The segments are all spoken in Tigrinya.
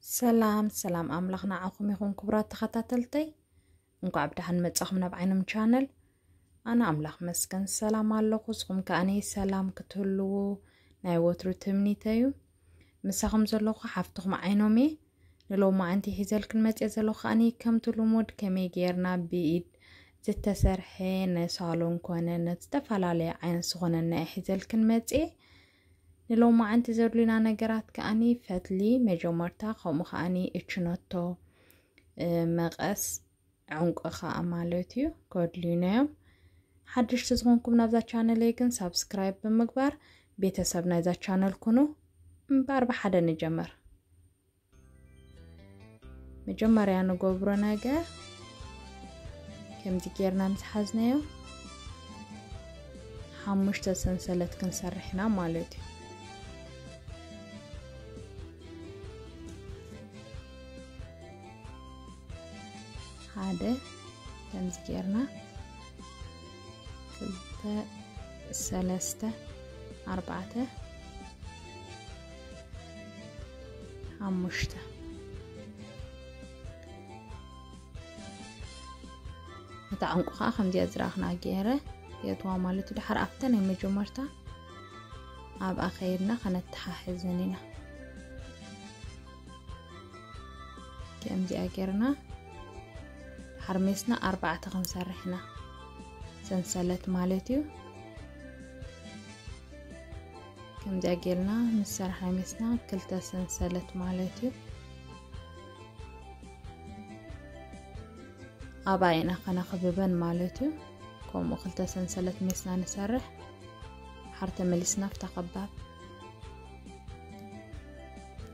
ሰላም ሰላም፣ ኣምላኽ ንዓኹም ይኹን ክቡራት ተኸታተልተይ። እንኳዕ ብደሓን መጻኹም ናብ ዓይኖም ቻነል። ኣነ ኣምላኽ መስገን ሰላም ኣለኹ፣ ንስኹም ከኣ ሰላም ክትህልዉ ናይ ወትሩ ትምኒተይ እዩ። ምሳኹም ዘለኹ ሓፍትኹም ዓይኖም እየ። ንሎማዓንቲ ሒዘልክን መጽየ ዘለኹ ከኣ ከምቲ ልሙድ ከመይ ጌርና ብኢድ ዝተሰርሐ ንሳሎን ኮነ ነቲ ዝተፈላለየ ዓይነት ዝኾነና እየ ሒዘልክን መጽየ። ንሎማዓንቲ ዘድልዩና ነገራት ከኣ ፈትሊ መጀመርታ፣ ከምኡ ከኣ እችነቶ፣ እ፣ መቐስ፣ ዕንቁ ከኣ ማለት እዩ ከድልዩና እዮም። ሓደሽቲ ዝኾንኩም ናብዛ ቻነለይ ግን ሳብስክራይብ ብምግባር ቤተሰብ ናይዛ ቻነል ኩኑ። እምበር ብሓደ ንጀምር። መጀመርያ ንገብሮ ነገር ከምዚ ጌርና ምስ ሓዝናዮ ሓሙሽተ ሰንሰለት ክንሰርሕ ኢና ማለት እዩ። ሓደ ከምዚ ጌርና፣ ክልተ፣ ሰለስተ፣ ኣርባዕተ፣ ሓሙሽተ። እታ ዕንቁ ከኣ ከምዚኣ ዝረኣኽና ገይረ የእትዋ ማለት እዩ። ድሓር ኣብተ ናይ መጀመርታ ኣብኣ ከይድና ከነተሓሕዘን ኢና። ከምዚኣ ጌርና ድሓር ሜስና ኣርባዕተ ክንሰርሕ ኢና፣ ሰንሰለት ማለት እዩ። ከምዚኣ ጌርና ምስ ሰራሕና ሜስና ክልተ ሰንሰለት ማለት እዩ። ኣብኣ ኢና ከነኽብበን ማለት እዩ። ከምኡ ክልተ ሰንሰለት ሜስና ንሰርሕ። ሓር ተመሊስና ኣብታ ከባብ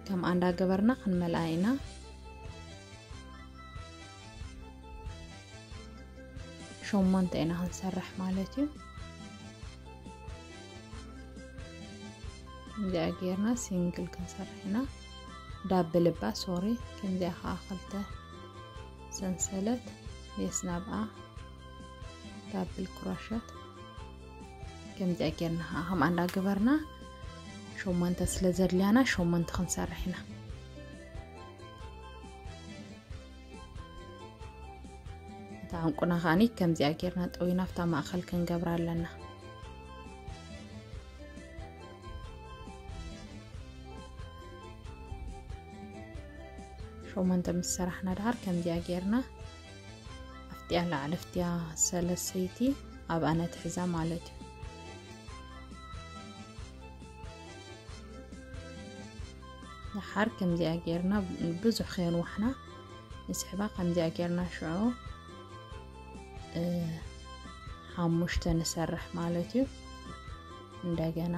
ከምኣ እንዳገበርና ክንመልኣ ኢና። ሸሞንተ ኢና ክንሰርሕ ማለት እዩ። ከምዚኣ ጌርና ሲንግል ክንሰርሕ ኢና። ዳብል እባ፣ ሶሪ፣ ከምዚኣ ከዓ ክልተ ሰንሰለት ሜስና ኣብኣ ዳብል ክሮሸት። ከምዚኣ ጌርና ከዓ ከምኣ እንዳገበርና ሸሞንተ ስለ ዘድልያና ሸሞንተ ክንሰርሕ ኢና። እታ ዕንቁና ከዓኒ ከምዚኣ ጌርና ጠዊና ኣብታ ማእኸል ክንገብራ ኣለና። ሸሞንተ ምስ ሰራሕና ደሓር ከምዚኣ ጌርና ኣፍትያ ላዕሊ ኣፍትያ ሰለሰይቲ ኣብኣ ነትሕዛ ማለት እዩ። ደሓር ከምዚኣ ጌርና ብዙሕ ከየንዋሕና ንስሕባ። ከምዚኣ ጌርና ሽዑ፣ እ፣ ሓሙሽተ ንሰርሕ ማለት እዩ። እንደገና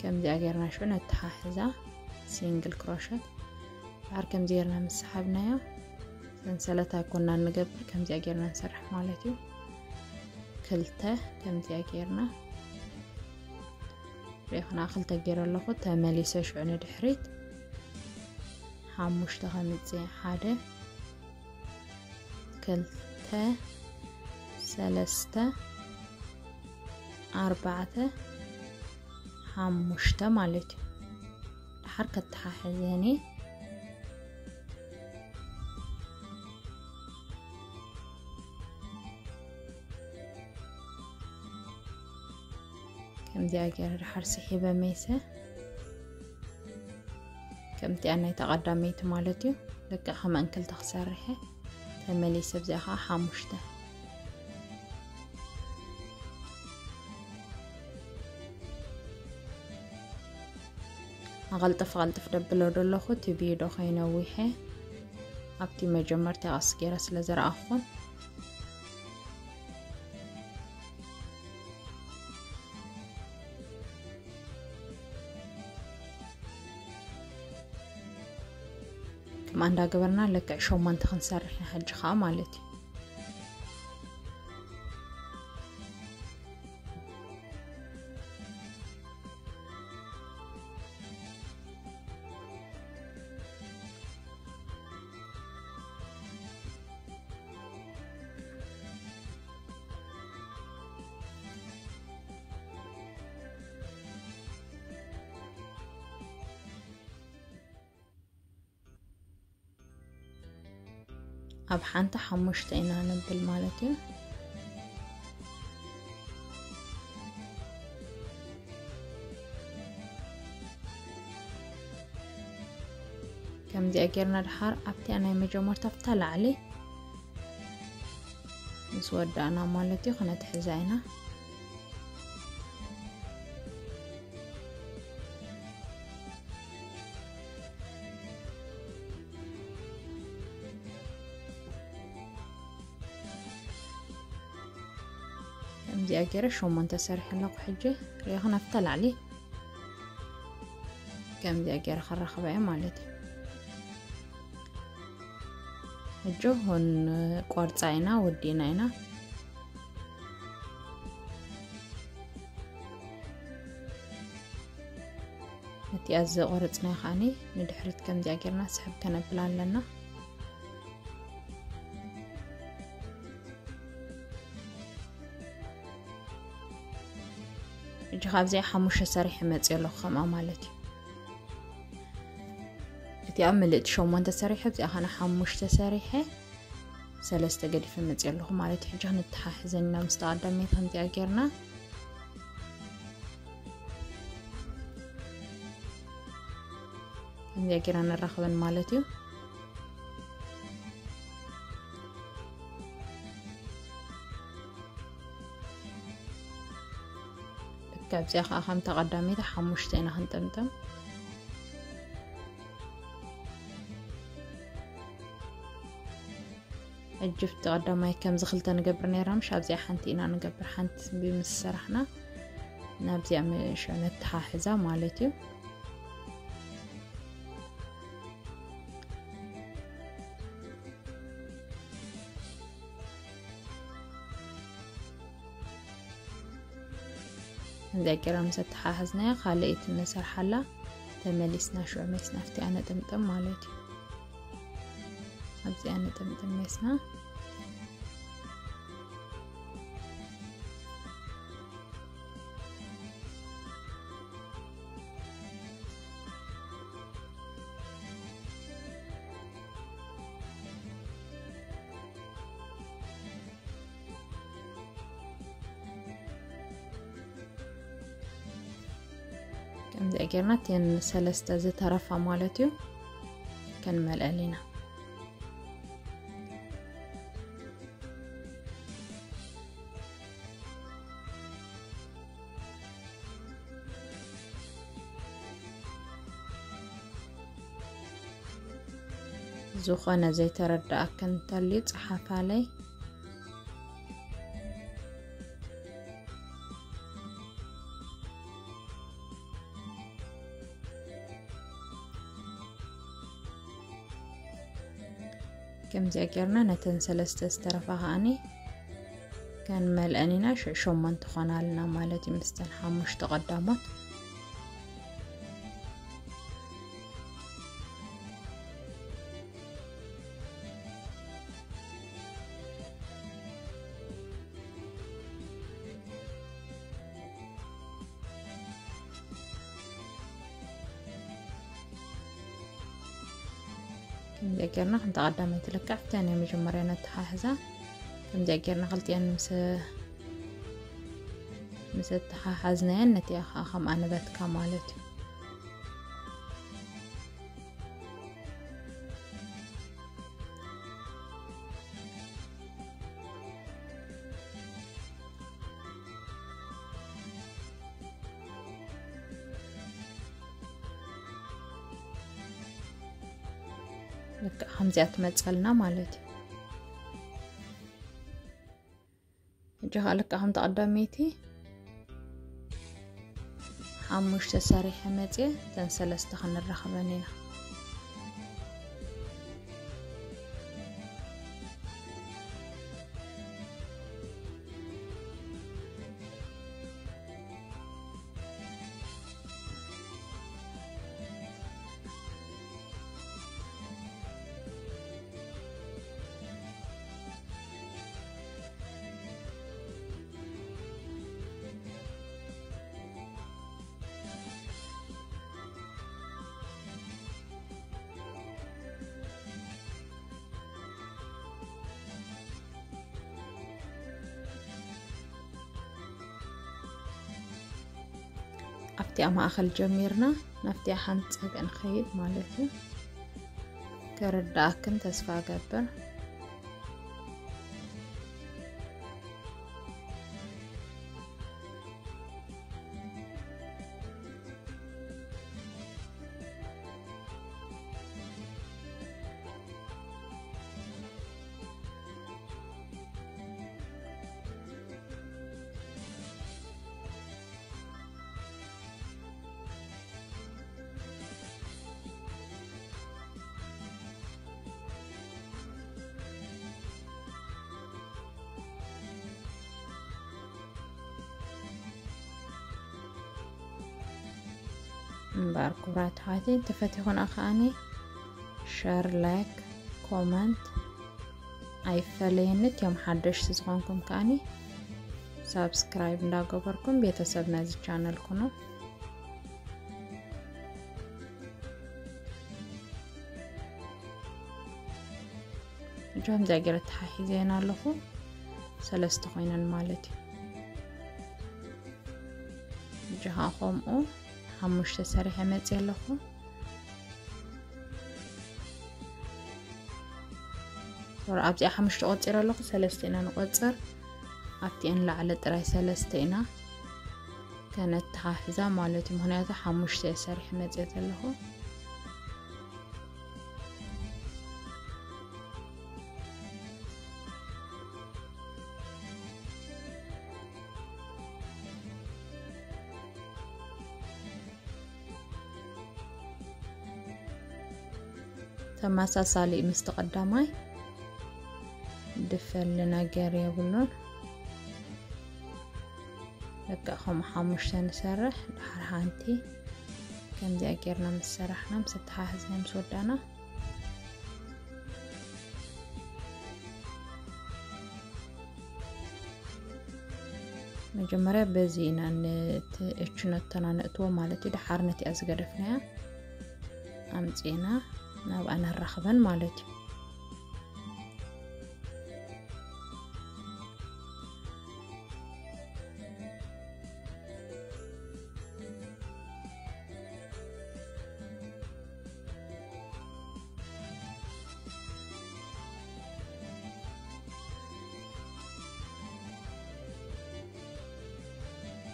ከምዚኣ ጌርና ሽዑ ነተሓሕዛ ሲንግል ክሮሸት። ደሓር ከምዚ ጌርና ምስ ሰሓብናዮ ሰንሰለት ኣይኮንና ንገብር፣ ከምዚኣ ጌርና ንሰርሕ ማለት እዩ። ክልተ ከምዚኣ ጌርና ርኢኽና፣ ክልተ ጌረ ኣለኹ። ተመሊሰ ሽዑ ንድሕሪት ሓሙሽተ ከምጽእ፣ ሓደ፣ ክልተ፣ ሰለስተ፣ ኣርባዕተ፣ ሓሙሽተ ማለት እዩ። ደሓር ከተሓሕዘኒ ከምዚኣ ገይረ ደሓር ስሒበ ሜሰ ከምቲኣ ናይታ ቀዳመይቲ ማለት እዩ። ልክዕ ከመን ክልተ ክሰርሐ ተመሊሰ ብዚኣ ከዓ ሓሙሽተ። ኣቐልጥፍ ኣቐልጥፍ ደብሎ ደለኹ፣ እቲ ቪድዮ ከይነዊሐ ኣብቲ መጀመርታ ቀስ ገይረ ስለ ዝረኣኹን። ከምኣ እንዳገበርና ልክዕ ሸሞንተ ክንሰርሕ ኢና ሕጂ ከዓ ማለት እዩ። ኣብ ሓንቲ ሓሙሽተ ኢና ነብል ማለት እዩ። ከምዚኣ ጌርና ድሓር ኣብቲኣ ናይ መጀመርታ ኣብታ ላዕሊ ምስ ወዳእና ማለት እዩ ክነትሕዛ ኢና። ከምዚኣ ገይረ ሸሞንተ ሰሪሐ ኣለኹ። ሕጂ ሪኢኹም ኣብታ ላዕሊ ከምዚኣ ገይረ ከራኽባ እየ ማለት እዩ። ሕጂ ሆን ቆርፃ ኢና ወዲእና ኢና። እቲኣ ዝቆረፅናዮ ከዓኒ ንድሕሪት ከምዚኣ ጌርና ስሕብ ከነብላ ኣለና። ሕጂ ካብዚኣ ሓሙሽተ ሰሪሐ መፅእ ኣለኹ ከምኣ ማለት እዩ። እቲኣ ምልእቲ ሸሞንተ ሰሪሐ ኣብዚኣ ኸነ ሓሙሽተ ሰሪሐ ሰለስተ ገዲፈ መፅእ ኣለኹ ማለት እዩ። ሕጂ ክንተሓሕዘን ኢና ምስ ተቐዳሚት ከምዚኣ ጌርና ከምዚኣ ጌርና ንራኸበን ማለት እዩ። ልክዕ ኣብዚኣ ከዓ ከም ተቐዳሚት ሓሙሽተ ኢና ክንጥምጥም። ሕጂ ኣብቲ ቀዳማይ ከምዚ ክልተ ንገብር ነይርና፣ ምሽ ኣብዚኣ ሓንቲ ኢና ንገብር፣ ሓንቲ ምስ ሰራሕና ናብዚኣ ምሽ ነተሓሕዛ ማለት እዩ። እንዳ ጌራ ምስ ኣተሓሕዝናዮ ካልኣይቲ ንሰርሓላ ተመሊስና ሽዑ ሜስና ኣብቲኣ ነጥምጥም ማለት እዩ። ኣብዚኣ ነጥምጥም ሜስና። ከምዚኣ ጌርና እተን ሰለስተ ዝተረፋ ማለት እዩ ከንመልአል ኢና። ዝኾነ ዘይተረዳኣካ እንተልዩ ጸሓፋለይ። ከምዚኣ ጌርና ነተን ሰለስተ ዝተረፋ ከኣኒ ከንመልአን ኢና። ሽዑ ሸሞንተ ኾናልና ማለት እዩ፣ ምስተን ሓሙሽተ ቀዳሞት። ከምዚኣ ጌርና ከምታ ቀዳመይቲ ልክዕ ኣብታ ናይ መጀመርያ ነተሓሕዛ። ከምዚኣ ጌርና ክልቲኣን ምስ፣ ምስ ኣተሓሓዝናየን ነቲኣ ከዓ ከምኣ ንበትካ ማለት እዩ። ልክዕ ከምዚኣ ትመፀልና ማለት እዩ። ሕጂ ከዓ ልክዕ ከምቲ ቀዳመይቲ ሓሙሽተ ሰሪሐ መፅየ እተን ሰለስተ ክንራኸበን ኢና። ኣብቲኣ ማእኸል ጀሚርና ናብቲኣ ሓንቲ ጸግዒ ንኸይድ ማለት እዩ። ክርዳኣክን ተስፋ እገብር። እምበኣር ክቡራት ኣሕዋተይ፣ እንተፈቲኹና ከኣኒ ሸር፣ ላይክ፣ ኮመንት ኣይፈለየኒ። እቶም ሓደሽቲ ዝኾንኩም ከኣኒ ሳብስክራይብ እንዳገበርኩም ቤተሰብ ናይዚ ቻነል ኩኑ። ከምዚኣ ገይረ ተሓሒዘየን ኣለኹ። ሰለስተ ኮይነን ማለት እዩ። እጂ ከዓ ከምኡ ሓሙሽተ ሰሪሐ መፅየ ኣለኹ። ሶሪ፣ ኣብዚኣ ሓሙሽተ ቆፂረ ኣለኹ፣ ሰለስተ ኢና ንቆፅር። ኣብቲአን ላዕለ ጥራይ ሰለስተ ኢና ከነተሓሕዛ ማለት እዩ። ምኽንያቱ ሓሙሽተ እየ ሰሪሐ መፅየ ዘለኹ። ተመሳሳሊ ምስቲ ቀዳማይ ድፈሊ ነገር የብሉን። በቃ ከምኡ ሓሙሽተ ንሰርሕ፣ ድሓር ሓንቲ ከምዚኣ ጌርና ምስ ሰራሕና፣ ምስ ኣተሓሕዝና፣ ምስ ወዳእና፣ መጀመርያ በዚ ኢና ንቲ እችነተና ነእትዎ ማለት እዩ። ድሓር ነቲኣ ዝገደፍናያ ኣምፂና ናብኣ ነራኽበን ማለት እዩ።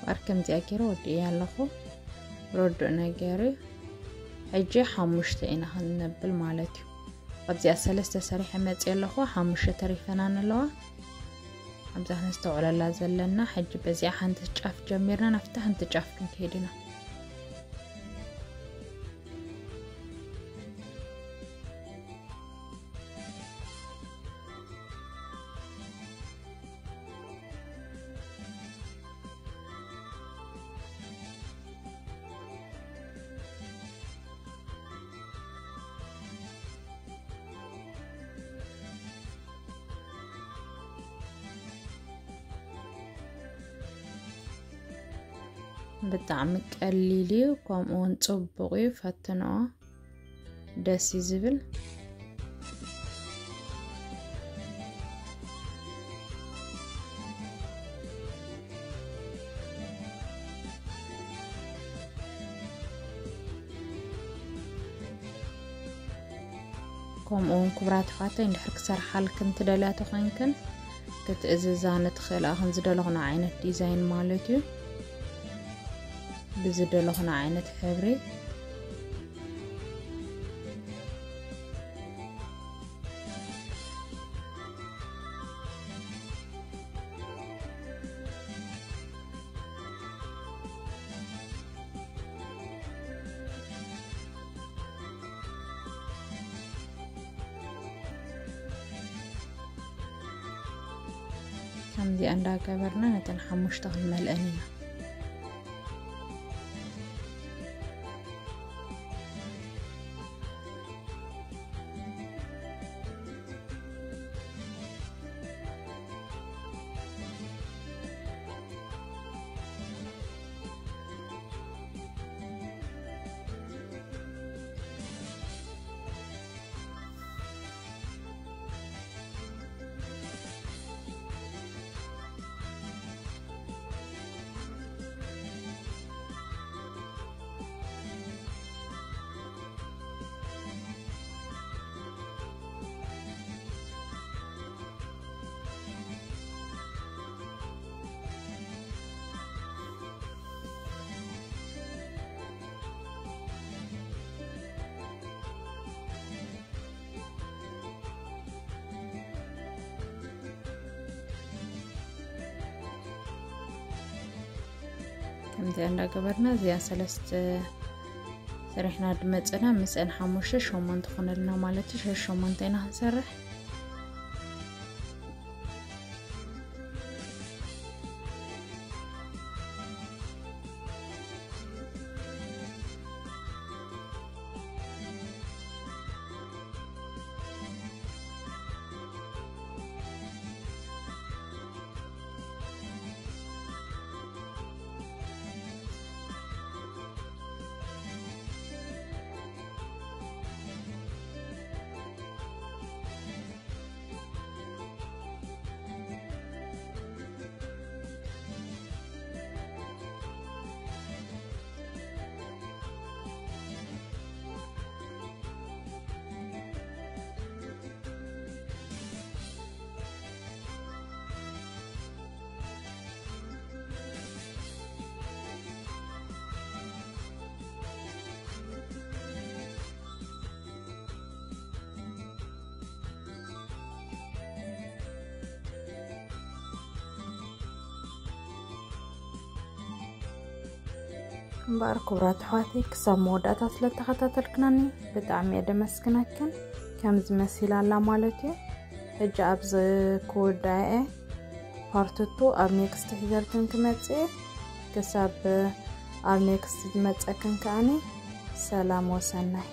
ባር ከምዚኣ ገይረ ወዲእያ ኣለኹ። ርዱእ ነገር እዩ። ሕጂ ሓሙሽተ ኢና ክንነብል ማለት እዩ። ኣብዚኣ ሰለስተ ሰሪሐ መፅየ ኣለኹ፣ ሓሙሽተ ተሪፈናን ኣለዋ። ኣብዛ ክነስተውዕለላ ዘለና፣ ሕጂ በዚኣ ሓንቲ ጫፍ ጀሚርና ናብታ ሓንቲ ጫፍ ክንከይድ ኢና። ብጣዕሚ ቀሊል እዩ፣ ከምኡ እውን ጽቡቕ እዩ፣ ፈትንኦ። ደስ እዩ ዝብል። ከምኡ እውን ክቡራት ኣሕዋተይ፣ እንድሕር ክሰርሓልክን ትደልያ ተኾይንክን፣ ክትእዝዛኒ ትኽእላ፣ ከም ዝደለኹና ዓይነት ዲዛይን ማለት እዩ። ብዝደለኹና ዓይነት ሕብሪ። ከምዚኣ እንዳገበርና ነተን ሓሙሽተ ክንመልአን ኢና። ከምዚኣ እንዳገበርና እዚኣ ሰለስተ ሰሪሕና ድመፀና ምስአን ሓሙሽተ ሸሞንተ ኮነልና ማለት እዩ። ሸሽ ሸሞንተ ኢና ክንሰርሕ። እምበኣር ክቡራት ኣሕዋተይ፣ ክሳብ መወዳእታ ስለ እተኸታተልክናኒ ብጣዕሚ እየ ደመስግነክን። ከምዚ መሲላ ኣላ ማለት እዩ። ሕጂ ኣብዚ ክውዳእ እየ። ፓርት ቱ ኣብ ኔክስት ሒዘልክን ክመጽእ እየ። ክሳብ ኣብ ኔክስት ዝመጸክን ከኣኒ ሰላም ወሰናይ።